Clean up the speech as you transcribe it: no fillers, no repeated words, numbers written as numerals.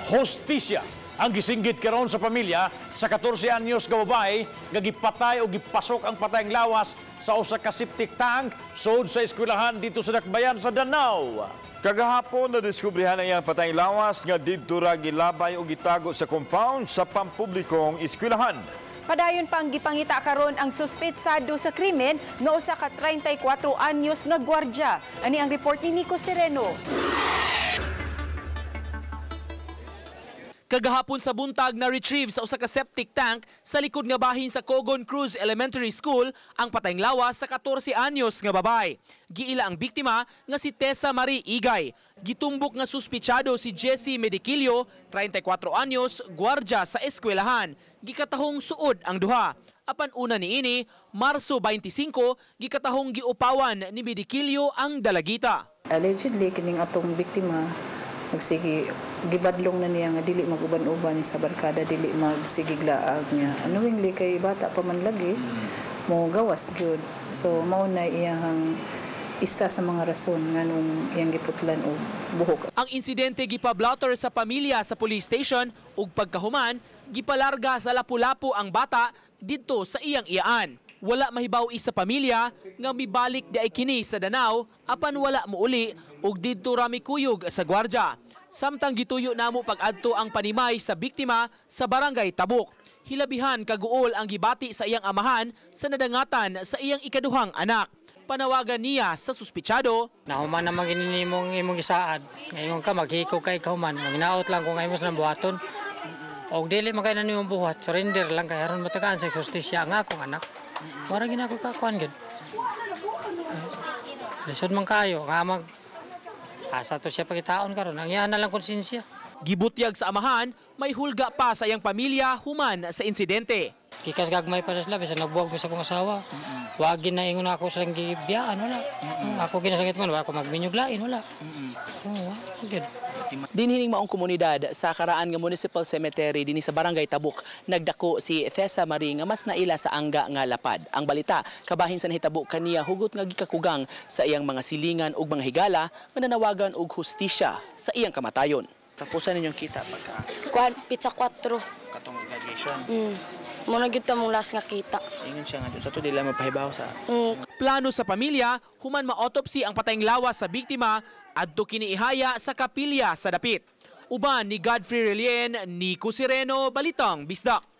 Hostisya ang gisinggit karon sa pamilya sa 14 anyos nga babae nga gipatay o gipasok ang patayng lawas sa usa ka septic tank sud sa eskwelahan dito sa Dakbayan sa Danao. Kagahapon nadiskubrihan ang iyang patayng lawas nga didto ra gilabay o gitago sa compound sa pampublikong eskwelahan. Padayon pang gipangita karon ang suspetsado sa krimen nga usa ka 34 anyos nga gwardya. Ani ang report ni Nico Sereno. Kagahapon sa buntag na retrieve sa usa ka septic tank sa likod nga bahin sa Cogon Cruz Elementary School ang patayng lawas sa 14 anyos nga babae. Giila ang biktima nga si Tessa Marie Igay. Gitumbok nga suspitsado si Jesse Mediquillo, 34 anyos, gwardya sa eskwelahan. Gikatahong suod ang duha. Apan una niini, Marso 25, gikatahong giupawan ni Mediquillo ang dalagita. Allegedly, kining atong biktima magsigi gibadlong na niya nga dili maguban-uban sa barkada, dili magsigig laag niya. Annoyingly kay bata pa man lagi mo gawas gyud. So mao na iyang isa sa mga rason nganong iyang giputlan og buhok. Ang insidente gipablotter sa pamilya sa police station ug pagkahuman gipalarga sa Lapu-Lapu ang bata didto sa iyang iyaan. Wala mahibaw sa pamilya nga mibalik di ay kini sa Danao apan wala muuli ug didto ra mikuyog sa gwardya. Samtang gituyo namo pag-adto ang panimay sa biktima sa barangay Tabuk. Hilabihan kaguol ang gibati sa iyang amahan sa nadangatan sa iyang ikaduhang anak. Panawagan niya sa suspitsado. Nahuman naman gini imong imong gisaad. Ngayon ka maghiko kay kahuman, manginaot lang kung imong silang buhaton. Og dili man kay na nimong buhat, surrender lang kay aron matagaan sa hustisya ang akong anak. Mara gina ko kakuan gyud. Lisod man kayo nga mag asa to siya pagitaon karon. Ang iyan na lang konsensya. Gibutyag sa amahan, may hulga pa sa iyang pamilya human sa insidente. Gikas gagmay pa na sila, bisan nagbuwag mi sa akong asawa. Wag gina ingon ako silang gibiyaan, wala. Ako ginasangit man, wala ko magminyog lain, wala. Oo, gyud. Dinhining maong komunidad sa Karaan nga Municipal Cemetery dinhi sa Barangay Tabuk, nagdako si Thesa Marie nga mas naila sa angga nga lapad. Ang balita kabahin sa nahitabo kaniya hugot nga gikakugang sa iyang mga silingan ug mga higala nga nanawagan og hustisya sa iyang kamatayon. Tapusan ninyong kita pagka Kuan pizza 4. Katong graduation. Mo na gyud ta mong last nga kita. Ingon siya nga sa to dili mapahibaw sa. Plano sa pamilya, human ma-autopsy ang patayng lawas sa biktima adto kini ihaya sa kapilya sa dapit. Uban ni Godfrey Relien, Nico Sereno, Balitang Bisdak.